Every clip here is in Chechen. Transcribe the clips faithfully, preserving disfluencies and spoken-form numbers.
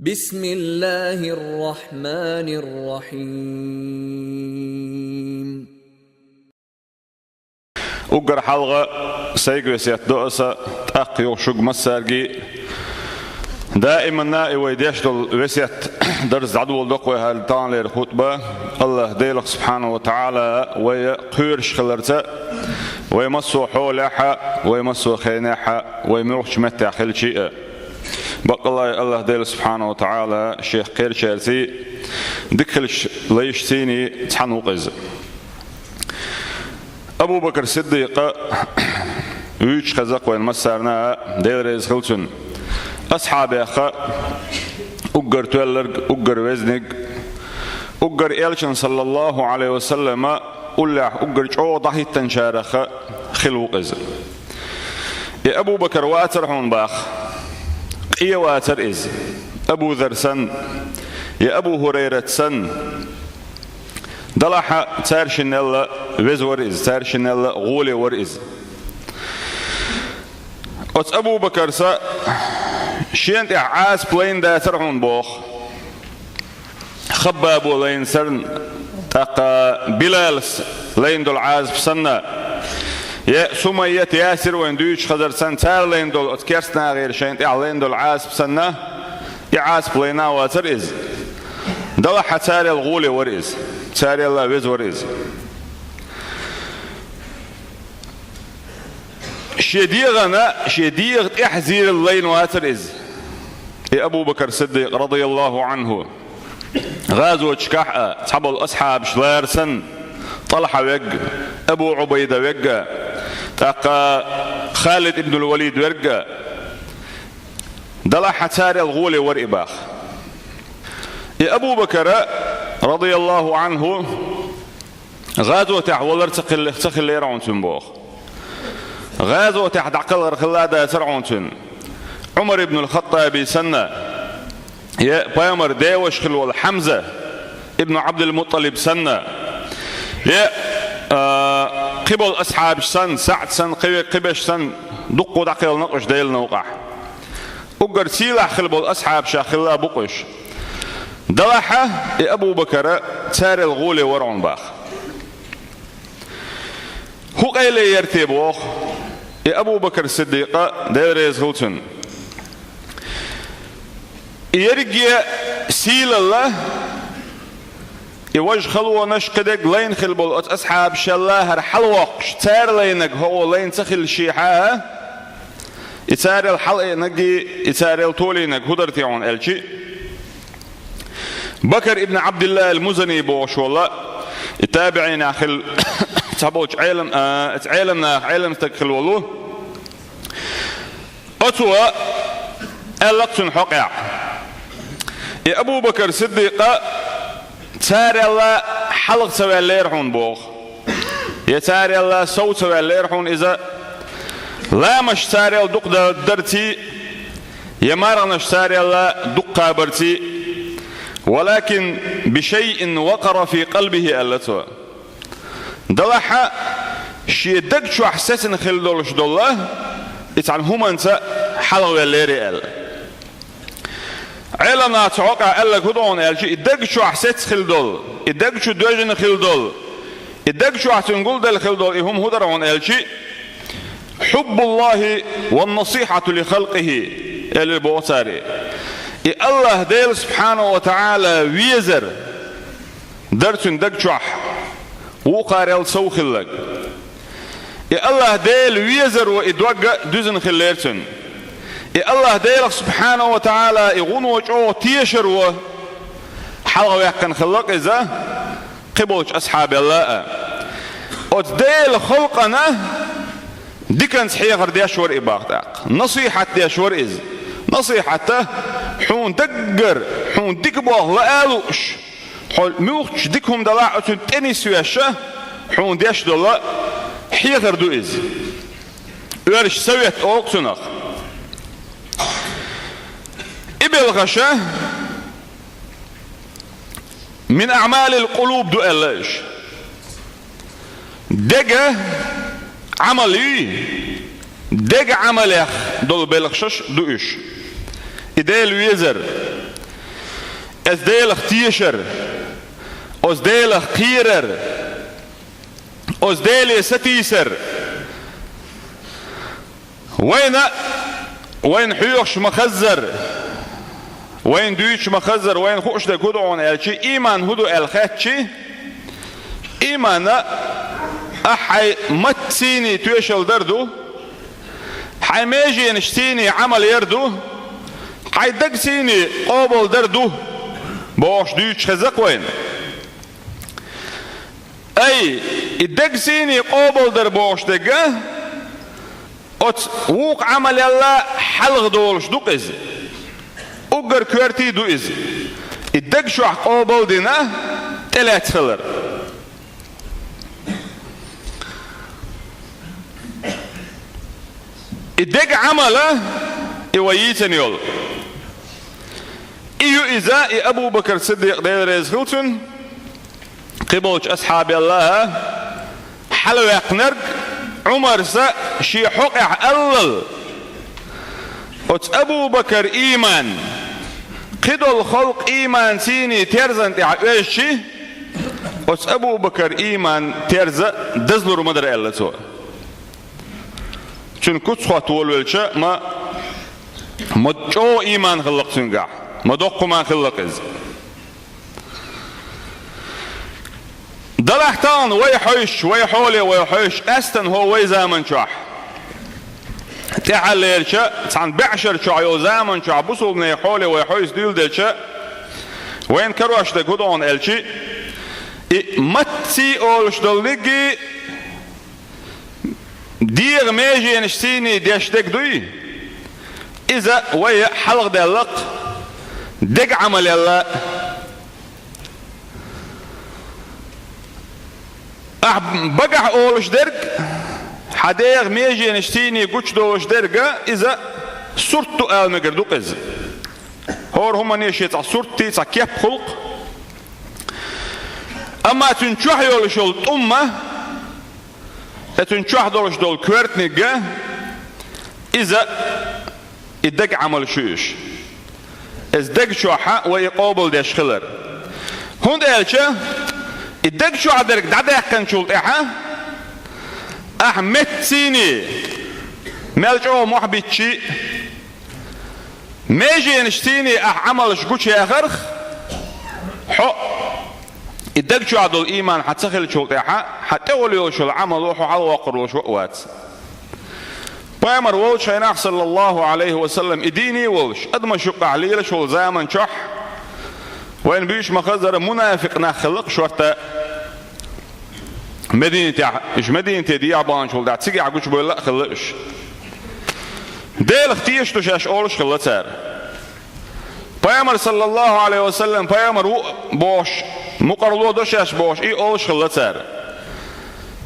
بسم الله الرحمن الرحيم. Уггар хьалха сайга весет до аса, тӀаккха юха шуга массаьрга а. Даиманна а вай деш долу весет дарс дӀадоло доккхой хьал таханлера хутба. АллахӀ Делах субхьанаху ва таӀала вай кхоьруш хиларца, вай массо а хьолехь а, вай массо а хенехь а, вай муьлххачу меттехь хилча а. Баккъалла а АллахӀ Дела субхьанаху ва таӀала шех кхерачаьрций, дика хилча лайш цийний цхьаьна ву-кх иза. Абу Бакр Сиддикъа вуьйцуш хеза-кх вайна массарна а, Дела реза хила цунна. Асхьабех уггар тоьлларг, уггар везниг, уггар Элчан, саллаллаху Ӏалайхи ва саллама, уллехь уггар чӀогӀа дӀахӀиттинчарах хилла ву-кх иза. И Абу Бакр вацара хьуна боху, къе вацара иза, Абу Зар санна, я Абу ХӀурайрат санна. Делахь а цаьршиннел а веза вара иза, цаьршиннел а гӀоле вара иза. Оцу Абу Бакрас шена тӀехь Ӏазап лайна дацара хьуна боху. Хаббабо лайна санна, тӀаккха Билалас лайна долу Ӏазап санна, я Сумайят, Ясир вайна дуьйцуш хезар санна, цара лайна долу, оцу керста нахера шайна тӀехь лайна долу Ӏазап санна, и Ӏазап лайна а вацара иза. Делахь а царел гӀоле вара иза, царел а веза вара иза. Шен дегӀана, шен дегӀа тӀехь зералла лайна вацара иза. И Абу Бакр Сиддикъ, радияллаху Ӏанху, гӀазоташкахь а цхьаболу асхьабаш лара санна, ТӀалхьа верг а, Абу Ӏубайда верг а, тӀаккха Халид ибн ал-Валид верг а, делахь а царел гӀоле вара и боху. И Абу Бакр, радияллаху Ӏанху, гӀазотехь валар ца хилла-, ца хиллера хьуна цуьнан боху. ГӀазотехь дӀакхалхар хилла а дацара хьуна цуьнан. Ӏумар ибн ал-Хаттаби санна, я пайхамаран деваша хилла волу Хьамза ибн Ӏабдул-Мутталиб санна, я, а, кхиболу асхьабаш санна, СаӀд санна, кхи ве-, кхиберш санна, дуккха дӀакхелхина уьш Делан новкъахь. Уггар сийлахь хилла болу асхьабашех хилла а бу-кх уьш. Делахь а и Абу Бакр царел гӀоле вара хьуна боху. ХӀун къайле яра те боху, и Абу Бакр Сиддикъ, Дела реза хила цунна. И ерриге сийлалла, и важа халонаш, кхидерг лайна хилла болу оцу асхьабашел а хӀара хьалавоккхуш, цара лайнарг хӀокхо лайна ца хиллашехь а, и царел хьалаайнарг, и царел толийнарг хӀун дара те хьуна аьлча, Бакр ибн Ӏабдилла ал-Музани бохуш волу, и табиӀинех хилла цхьаболчу Ӏелам-, а, Ӏеламнаха Ӏеламстаг хилла волу. Оцо аьлла-кх цуьнан хьокъехь: «И Абу Бакр Сиддикъ царел а хьалха ца ваьллера хьуна боху, я царел а сов ца ваьллера хьуна иза, ламазаш царел дукха дар-, дарций, я марханаш царел а дукха кхабарций, ولكن بشيء وقر في قلبه», аьлла цо. Делахь а шен даг чохь сецна хилла долуш долу и цхьана хӀуманца хьалхавеллера аьлла. Ӏеламнаха цу хьокъехь аьлларг хӀун ду хьуна аьлча, и даг чохь сецна хилла долу, и даг чу доьжна хилла долу, и даг чохь цуьнан гулделла хилла долу и хӀума хӀун дара хьуна аьлча, «حب الله والنصيحة لخلقه», элира боху цара. И АллахӀ Дела субхьанаху ва таӀала везар дара цуьнан даг чохь, вукхарел сов хилларг. И АллахӀ Дела везаро и дог а дуьзна хиллера цуьнан. И АллахӀ Делах субхьанаху ва таӀала и гӀуно чӀогӀа тешаро хьалхаваьккхина хилла-кх иза кхиболчу асхьабел а. Оцу Делан халкъана диканца хьехар деш вара и боху тӀаккха. Насихьат деш вара иза. Насихьат а, хьуна даггара, хьуна дика болх лаа а лууш, хьо муьлххачу дика хӀума далахь а оцунна тӀе нисвеш а, хьуна деш долу хьехар ду иза. Оьрсаша совет олу-кх цунах. И белхаш а «من أعمال القلوب» ду аьлла уьш. Деган Ӏамал юй, деган Ӏамалех долу белхашаш ду уьш. И Дела везар, Оцу Делах тешар, оцу Делах кхерар, оцу Деле сатийсар. Вайна, вайна хьоьхуш ма-хаззара, вайна дуьйцуш ма-хаззара, вайна хууш дерг хӀун ду хьуна аьлча, ийман хӀун ду аьлла хаьттича, ийман ахь хьайн маттаца тоьшалла дар ду, хьайн меженашца Ӏамал яр ду, хьайн дагца къобалдар ду бохуш дуьйцуш хеза-кх вайна. Ай, и дагца къобалдар бохуш дерг, оцу вукху Ӏамалел хьалха долуш ду-кх иза. Уггар коьртий ду иза. И даг чохь къобал дина, тӀелаьцна хилар. И дега Ӏамал, и вай йийцина йолу. И ю иза, и Абу-Бакр Сиддикъ, Дела реза хила цунна, кхиболчу асхьабел а хьалаваьккхинарг, Ӏумарс шен хьокъехь аллал: «Оцу Абу-Бакр ийман кхидолу халкъ ийманца терзан тӀехь оьзчи, оцу Абу-Бакр ийман терза дазлур ма дара», — аьлла цо. Цуьнан куц хӀотта волавелча, ма, ма чӀогӀа ийман хилла-кх цуьнгахь, ма доккха хӀума хилла-кх иза. Делахь тахана вай хьовсуш, вай хьоле вай хьовсуш, къаьсттина хӀокху вай заман чохь, тӀаьххьарлерча цхьана бӀешарчохь йолу заман чохь бусулбанийн хьоле вай хьовса дуьйладелча, вайна карош дерг хӀун ду хьуна аьлча, и маттаца олуш долу дерг, дегӀан меженашца деш дерг дуй, иза вай хьалхадаьлла-кх дега Ӏамалел. Ахь багахь олуш дерг, хьан дегӀан меженашца гучудолуш дерг, иза сурт ду ала мегар ду-кх иза. ХӀора хӀумане шен цхьа сурт, цхьа кеп хуьлу-кх. Амма цуьнан чохь йолуш йолу тӀум, я цуьнан чохь долуш долу коьртаниг, иза и дега Ӏамалш ю уьш. Иза дега чохь вай и къобалдеш хилар. ХӀунда аьлча и дега чохь дерг дӀадаьккхинчул тӀаьхьа ахь меттаца мел чӀогӀа мохь биччи, меженашца ахь Ӏамалш гучуяхарх, хьо и дега чохь долу ийман хьан ца хиллачул тӀаьхьа, хьан тӀехула йолуш йолу Ӏамало хьо хьалавоккхур волуш ван а вац. Пайхамар волчу хенахь, саллаллаху Ӏалайхи ва саллам, и дийне а волуш, адамаш юккъехь лелаш волу заман чохь вайна буьйцуш ма-хаззара мунафикъ нах хилла-кх шортта. Мединатехь, уьш Мединате дехьа баханчул тӀаьхьа цигахь гучубевлла а хилла уьш. Делах тешаш ду шаьш олуш хилла цара. Пайхамар, саллаллаху Ӏалайхи ва саллам, пайхамар ву бохуш, мукъарло до шаьш бохуш, и олуш хилла цара.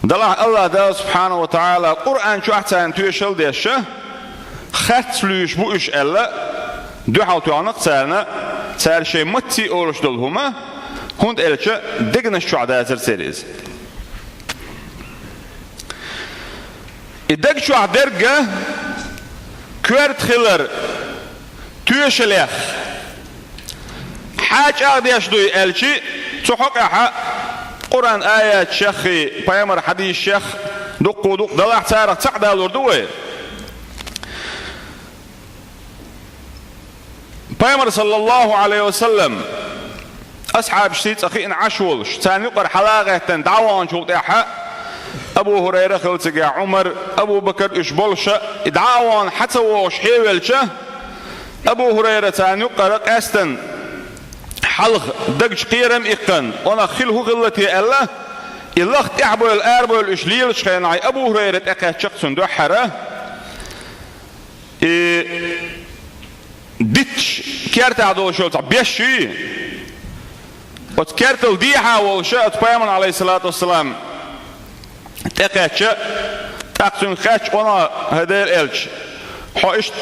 Делахь АллахӀ Дала, субхьанаху ва тагӀала, Къуръан чохь царна тоьшалла деш, харц луьйш бу уьш аьлла, дуьхьал тоьхна-кх царна, цара шайн маттаца олуш долу хӀума, хӀунда аьлча дегнаш чохь дацара церан иза. И дега чохь дерг коьрта хилар тоьшаллех хьан чӀагӀдеш дуй аьлча, цу хьокъехь Къуръан аяташех, пайхамар хьадисашех дуккха а дукха, делахь царах цхьаъ далур ду вай. Пайхамар, саллаллаху Ӏалайхи ва саллам, асхьабашца цкъа хиъна Ӏаш волуш, царна юкъара хьала а гӀеттина дӀа а ваханчул тӀаьхьа, Абу ХӀурайра хилла цигахь, Ӏумар, Абу Бакр, уьш болуш, и дӀа а вахана хьан ца вогӀуш хьевелча, Абу ХӀурайра царна юкъара къаьстина хьалха дагчу кхерам а иккхина, онах хила хӀун хилла те аьлла, и лах тӀаьхьабевлла, арабевлла уьш лелачу хенахь, и Абу ХӀурайра тӀекхаьчча-кх цунна дуьххьара, и дитташ кертахь долуш йолу цхьа беш юй. Оцу кертал дехьа волуш оцу пайхамарна, Ӏалайхиссалату вассалам, тӀекхаьчча, тӀаккха цуьнга хаьттича, къонах, хӀай Делан элча, хьо иштта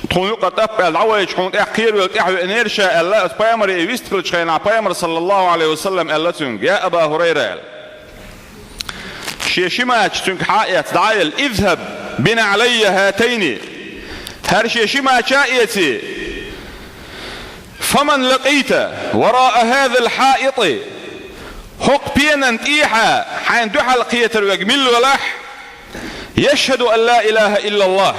тхуна юкъа тӀап аьлла дӀавайча, хьуна тӀехь кхеравелла тӀаьхьавеанера ша аьлла, оцу пайхамаре и вист хилчу хенахь, пайхамар, саллаллаху Ӏалайхи ва саллам, аьлла цуьнга: «Я Аба ХӀурайра», — аьлла. Шен ши мача цуьнга хьа а эцна, дӀа а елла: «Изхаб бинагӀлайя хӀатайни». ХӀара шен ши мача а эций. فمن لقيت وراء هذا الحائط, хӀокху пенан тӀехьа хьайна дуьхьал кхетар верг мила велахь, يشهد أن لا إله إلا الله,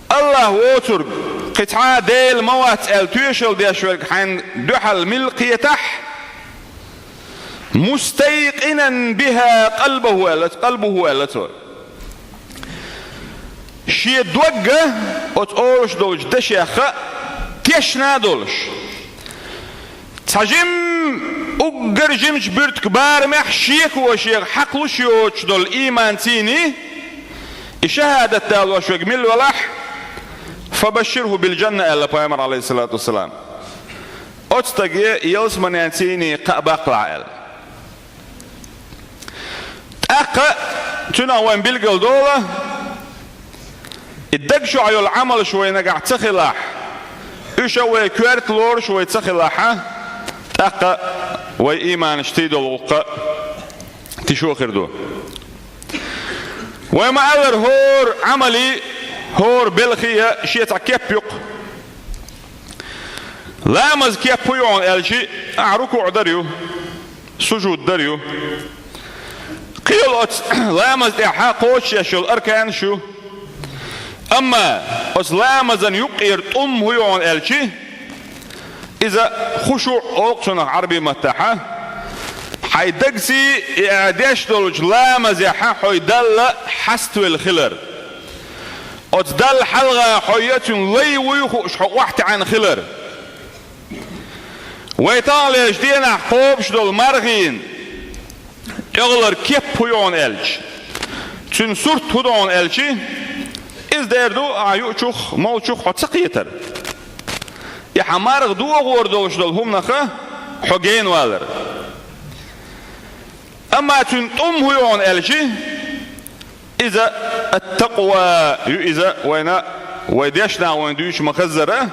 АллахӀ воцург кхин цхьа а Дела ма вац аьлла тоьшалла деш верг хьайна дуьхьал мила кхетахь, مستيقنا بها قلبه аьлла, قلبه аьлла цо. Шен догга оцу олуш долчу дашех а тешна а долуш, цхьа жимма, уггар жимачу буьртиг барамехь шеко шех хьакхалуш йоцуш долу ийманцийний, и шахӀадат далош верг мила велахь, فبشره بالجنة аьлла пайхамар, عليه الصلاة والسلام. Оцу стаге ялсаманенцийний кхаъ баккхалахь аьлла. ТӀаккха цуьнах вайн билгал долу, и даг чохь йолу Ӏамалш вай нагахь ца хилахь, уьш а вай коьрта лоруш вай ца хилахь, тӀаккха вай ийманаш тидолу гӀуллакх тишо хир ду. Вай ма-аллара, хӀора Ӏамали, хӀора белхи а шен цхьа кеп ю-кх. Ламаз кеп хӀун ю хьуна аьлчи, ахь рукуӀ дар ю, сужуд дар ю. Кхин оцу ламаз тӀехь кхочушъеш йолу арканаш ю. Амма оцу ламазан юккъера тӀум хӀун ю хьуна аьлчи, иза хушуӀ олу цунах Ӏарбийн маттахь, хьайн дагций и ахь деш долчу ламазехь хьо Далла хьаставелла хилар. Оцу Далла хьалха хьо я цуьнан лай вуй хууш хьо охьатаьӀна хилар. Вай таханлерчу денахь кхобуш долу мархина тӀехулара кеп хӀун ю хьуна аьлча, цуьнан сурт хӀун ду хьуна аьлчи, иза дер ду ахь юучух, молчух хьо ца кхетар. И хьан марха дохор долуш долу хӀуманах хьо генавалар. Амма цуьнан тӀум хӀун ю хьуна аьлчи, иза ат-такъва ю, иза вайна, вай дешнах вайна дуьйцуш ма-хаззара,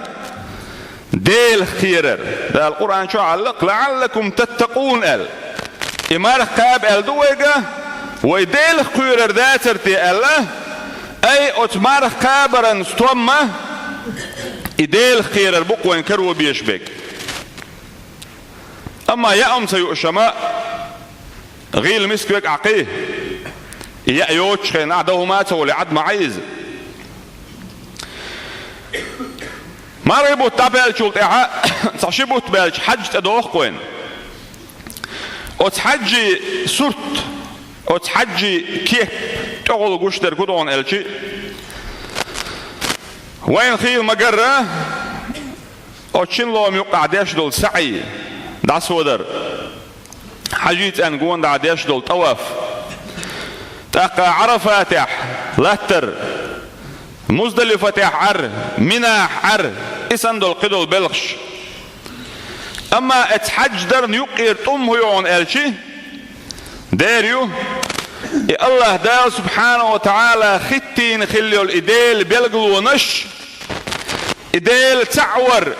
Делах кхерар. Дала Къуръан чохь аьлла-кх: «ЛаӀаллакум таттакъун», – аьлла. И марха кхаба аьлла ду вайга, вай Делах кхоьрур дацара те аьлла, ай, оцу марха кхабаран стомма и Делах кхерар бу-кх вайн каро безаш берг. Амма яа хӀума ца юуш ма, гӀийла миска верг Ӏа кхий. И яа йоцучу хенахь дан хӀума а ца хуьлий, Ӏад ма Ӏий иза. Мархи бутт дӀабаьллачул тӀаьхьа цхьа ши бутт баьлча хьаьжа тӀедоху-кх вайна. Оцу хьаьжин сурт, оцу хьаьжин кеп тӀехула гуш дерг хӀун ду хьуна аьлчи, вайна хийла ма-гарра, оцу шина ломан юккъехь деш долу саӀий, дӀасадар, хьаьжин цӀенна гонаха деш долу тӀаваф, тӀаккха Ӏарафатехь латтар, Муздалифатехь Ӏар, Минахь Ӏар, и санна долу кхидолу белхаш. Амма оцу хьаьжа дарна юккъера тӀум хӀун ю хьуна аьлчи, дер ю, и АллахӀ Дала субхьанаху ва таӀала хӀиттийна хилла йолу и Делан билгалонаш, и Дела цхьаъ вар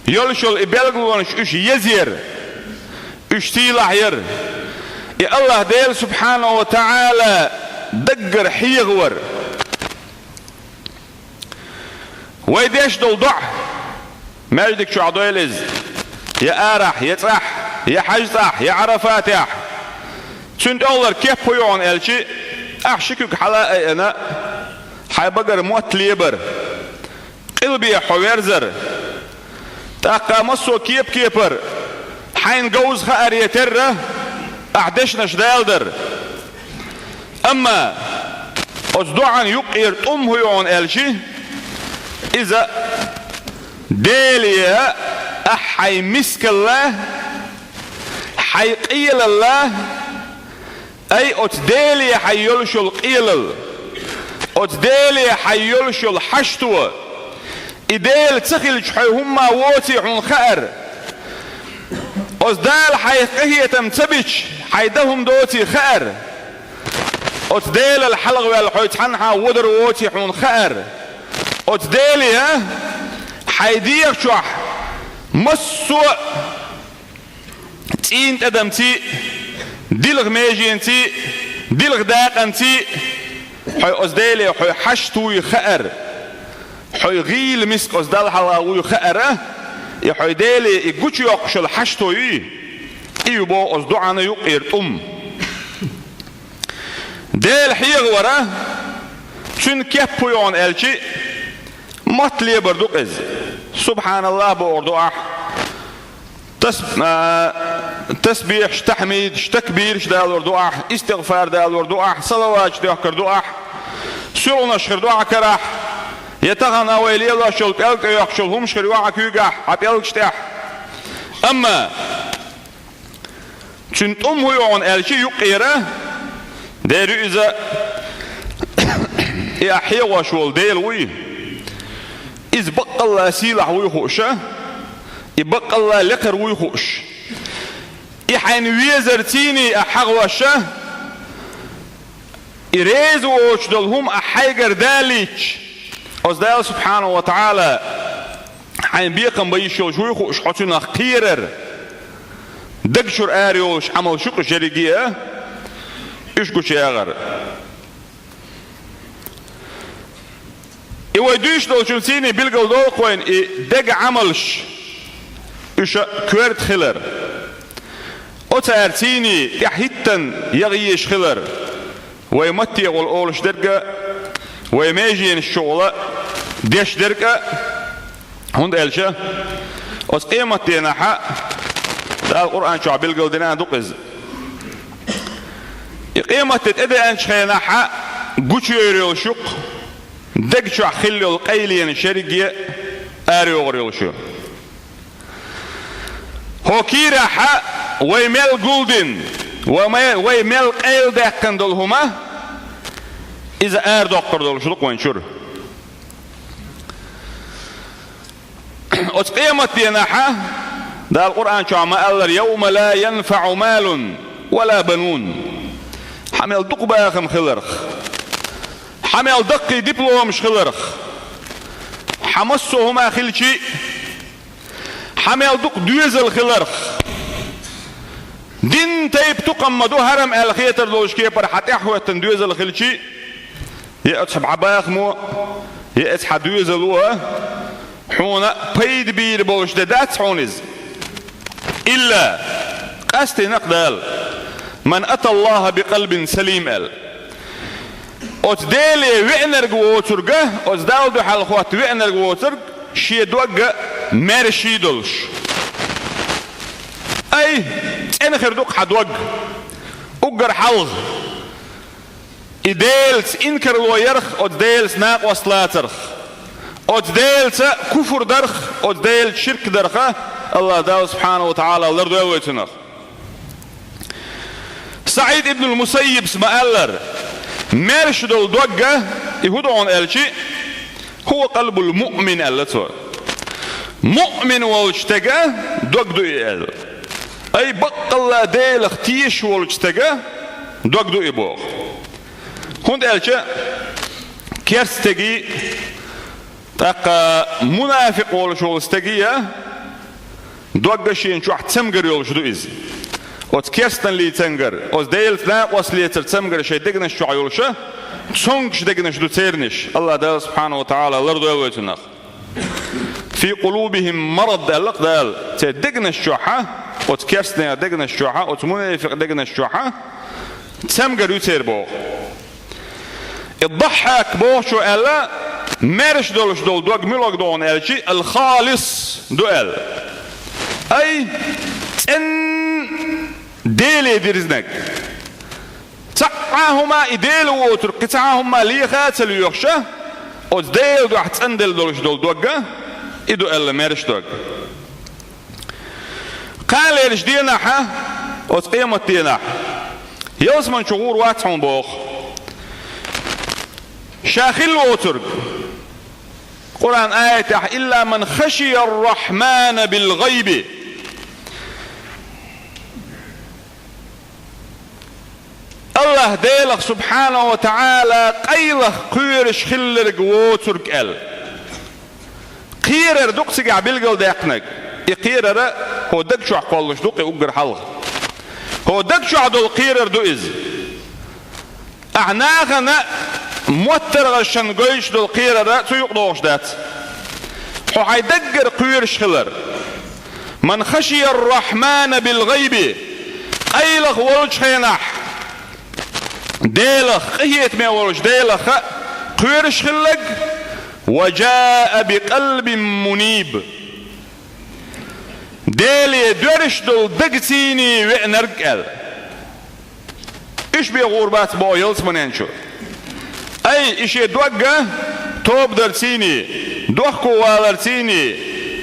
йолуш йолу и билгалонаш уьш еза яр, уьш сийлахь яр, и АллахӀ Дела субхьанаху ва таӀала даггара хьехавар. Вай деш долу доӀа, маьждиг чохь дойла иза, я арахь, я цӀахь, я хьаьжа цӀахь, я Ӏарафатехь, цуьнан тӀехулара кеп хӀун ю хьуна аьлчи, ахь ши куьг хьала а айина, хьайн багара мотт лебар, къилбехьа хьо верзар, тӀаккха массо а кеп-кепара хьайна говза хааре терра, ахь дешнаш даладар. Амма оцу доӀан юккъера тӀум хӀун ю хьуна аьлчи, иза Деле ахь хьайн мискалла, хьайн къелалла, ай, оцу Деле хьайн йолуш йолу къелалла, оцу Деле хьайн йолуш йолу хьашто, и Дела ца хилча хьо хӀумма воций хьуна хаар. Оцу Дала хьайх къинхетам ца бича, хьайн дан хӀума доций хаар. Оцу Делал хьалхаваьлла хьо цхьанхьа водар воций хьуна хаар. Оцу Деле хьайн дегӀа чохь массо а цӀийнан тӀадамций, дилха меженций, дилха дакъанций, хьо оцу Деле хьо хьашт вуй хаар, хьо гӀийла миска оцу Далла хьалха вуй хаара, И хьо Деле и гучуйоккхуш йолу хьашто юй, и ю боху оцу доӀанан юккъера тӀум. Дела хьехавар, цуьнан кеп хӀун ю хьуна аьлча, мотт лебар ду-кх иза. СубхьаналлахӀ бохур ду ахь. Тас-, а, тасбихьаш, тахьмидаш, такбираш далор ду ахь, истигъфар далор ду ахь, салаваташ дохкар ду ахь, суьлхьанаш хир ду ахь карахь, я тахана вай лелош йолу пӀелг тӀейоккхуш йолу хӀумаш хир ю ахь куьйгахь, хьан пӀелгаш тӀехь. Амма цуьнан тӀум хӀун ю хьуна аьлча юккъера, дера ю иза, и ахь хьехош волу Дела вуй. Иза баккъалла сийлахь вуй хууш, и баккъалла лекхар вуй хууш. И хьайна везар цийний ахь хьахош, и реза воцуш долу хӀума ахь хьайгара далийча, оцу Дала субхьанаху ва таӀала хьайна бекхам бан йиш йолуш вуй хууш, хьо цунах кхерар, даг чуьра арайолуш Ӏамал шу-кх уьш ерриге а, уьш гучуягӀар. И вай дуьйцуш долчун цийний билгалдолу-кх вайна и дега Ӏамалш, уьш коьрта хилар. Оцара цийний тӀаьхьа хӀиттан яха езаш хилар. Вай маттехула олуш дерг а, вай меженаш чухула деш дерг а, хӀунда аьлча оцу къематденахьа, Дала Къуръан чохь билгалдина а ду-кх иза. И къематде тӀедеанчу хенахьа гучуйовр йолуш ю-кх, дег чохь хилла йолу къайленаш ерриге а арайогӀур йолуш ю. ХӀокху кийрахьа вай мел гулдина, ва ме-, вай мел къайладаьккхина долу хӀума, иза арадоккхур долуш ду-кх вайн чуьра. Оцу къематденахьа, Дала Къуръан чохь ма-аллара: «Йовма ла янфаӀу малун ва ла банун». Хьан мел дукха бахам хиларх, хьан мел даккхий дипломаш хиларх, хьан массо а хӀума хилчий, хьан мел дукха доьзал хиларх, дин, тайпа, тукхам ма ду, хьарам аьлла хетар долчу кепара хьан тӀаьхьахӀоьттина доьзал хилчий, я оцу хьан бахамо, я оцу хьан доьзало хьуна пайда бийр болуш де дац хьуна иза. Илла, къастийна-кх Дала: «Ман аталлахӀа бикъалбин салим», – аьлла. Оцу Деле веанарг воцург а, оцу Далла дуьхьал хӀотта веанарг воцург, шен дог а маьрша долуш. Ай, цӀена хир ду-кх хьан дог, уггар хьалха. И Делаца инкарло ярх, оцу Делаца накъост лацарх, оцу Делаца куфр дарх, оцу Делаца ширк дарх а, АллахӀ Дала субхьанаху ва таӀала лардойла вай цунах. СаӀид ибн ал-Мусаййибс ма-аллара: «Маьрша долу дог а, и хӀун ду хьуна?» – аьлча, «ХӀува къалбул муъмин», – аьлла цо. «Муъмин волчу стеган дог ду и», – аьлла. Ай, баккъалла Делах тешаш волчу стеган дог ду и боху. ХӀунда аьлча керста стегий, тӀаккха мунафикъ волуш волу стегий а дог а шена чохь цамгар йолуш ду иза. Оцу керстаналлий цамгар, оцу Делаца накъост лецар цамгар шайн дегнаш чохь йолуш а, цомгуш дегнаш ду цернаш. АллахӀ Дала субхьанаху ва таӀала лардойла вай цунах. «Фи къулубихим марад», – аьлла-кх Дала, церан дегнаш чохь а, оцу керстанийн дегнаш чохь а, оцу мунафикъ дегнаш чохь а цамгар ю церан боху. И Даххьак бохучо аьлла, маьрша долуш долу дог муьлхарг ду хьуна аьлча, ал-халис ду аьлла. Ай, цӀенна Деле дирзинарг. Цхьа а хӀума и Дела воцург кхин цхьа а хӀума леха а ца лоьхуш а, оцу Делан дуьхьа цӀанделла долуш долу дог а, и ду аьлла маьрша дог. Кхана лерачу денахь а, оцу къематденахь, ялсамани чу гӀур вац хьуна боху. Ша хилла воцург. Къуръан аятехь: «Илла ман хашияр рахмана бил гӀайби». АллахӀ Делах субхьанаху ва таӀала къайлах кхоьруш хилларг воцург аьлла. Кхерар ду-кх цигахь билгалдаьккхинарг. И кхерар а хӀокху даг чохь кхоллуш ду-кх и уггар хьалха. ХӀокху даг чохь долу кхерар ду иза. Ахьа нахана моттаргӀазшан гойтуш долу кхерар а цу юкъа догӀуш дац. Хьо хьайн даггара кхоьруш хилар. من خشي الرحمن بالغيب, къайлаха волчу хенахь, Делах, къинхетаме волчу Делах кхоьруш хилларг, وجاء بقلب منيب, Деле доьрзуш долу дагций веанарг аьлла. Уьш бен гӀур бац боху ялсаманен чу. Ай, и шен догга тоба дарций, дохковаларций,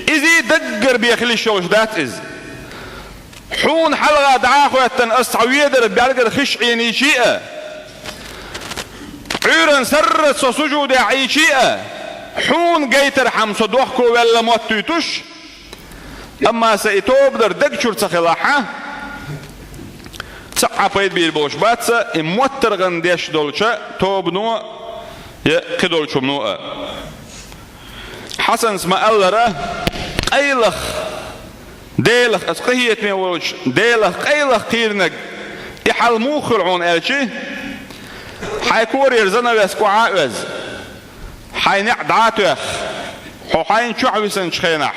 изий даггара бен хила йиш йолуш дац иза. Хьуна хьалха дӀа а хӀоьттина ас цхьа ведар бӀаьргара хиш Ӏийчи а, Ӏуьйранна сарра со сужудехь Ӏийчи а, хьуна гайтархьама со дохковаьлла моттуьйтуш, амма сан и тоба дар даг чуьра ца хилахь, цхьа а пайда бийр болуш бац сан и моттаргӀанна деш долчу тобано я кхидолчу хӀумано а. Хьасанс ма-аллара, къайлаха Делах, ас къинхетаме волчу Делах къайлаха кхийринарг и хьал муха хуьлу хьуна аьлчи, хьайн корера занавес кӀохь а оьзна, хьайн неӀ дӀа а тоьхна, хьо хьайна чохь висинчу хенахь,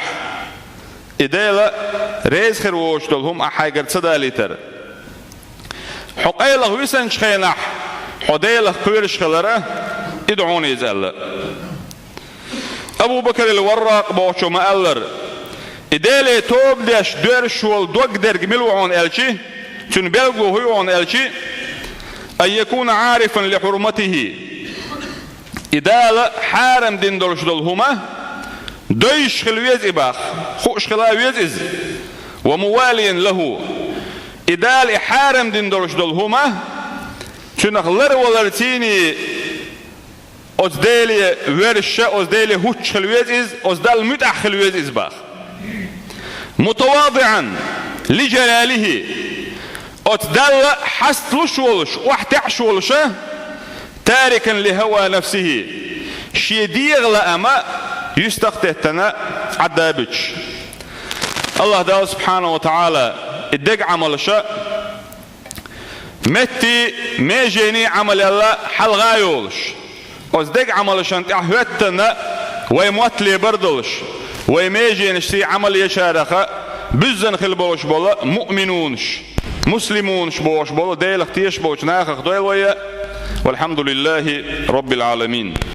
и Дела реза хир воцуш долу хӀума ахь хьайгара ца далийтар. Хьо къайлаха висинчу хенахь, хьо Делах кхоьруш хилар, и ду хьуна иза аьлла. Абу Бакарил Варракъ бохучо ма-аллара, и Деле тоба деш доьрзуш волу дог дерг мила ву хьуна аьлчи, цуьнан билгало хӀун ю хьуна аьлчи, أن يكون عارفا لحرمته, и Дала хьарам дина долуш долу хӀума, девзаш хила веза и боху, хууш хила веза иза, ومواليا له, и Дала и хьарам дина долуш долу хӀума, цуьнах ларваларций, оцу Деле воьрзуш, оцу Деле хӀуттуш хила веза иза, оцу Далла муьтӀахь хила веза иза боху. متواضعا لجلاله, оцу Далла хьасталуш волуш, охьатаьӀаш волуш, تاركا لهوى نفسه, шен дегӀан лаам юьстах а теттина, Ӏадда а буьтуш. АллахӀ Дала субхьанаху ва таӀала и деган Ӏамалш метти, меженийн Ӏамалел хьалха а йолуш, оцу деган Ӏамалшна тӀехь хӀоьттина вай мотт лебар долуш, вай меженашций Ӏамал ечарах буьззина хила болуш болу муъминунаш, муслимунаш бохуш болу, Делах тешаш болчу нахах дойла вай. والحمد لله رب العالمين.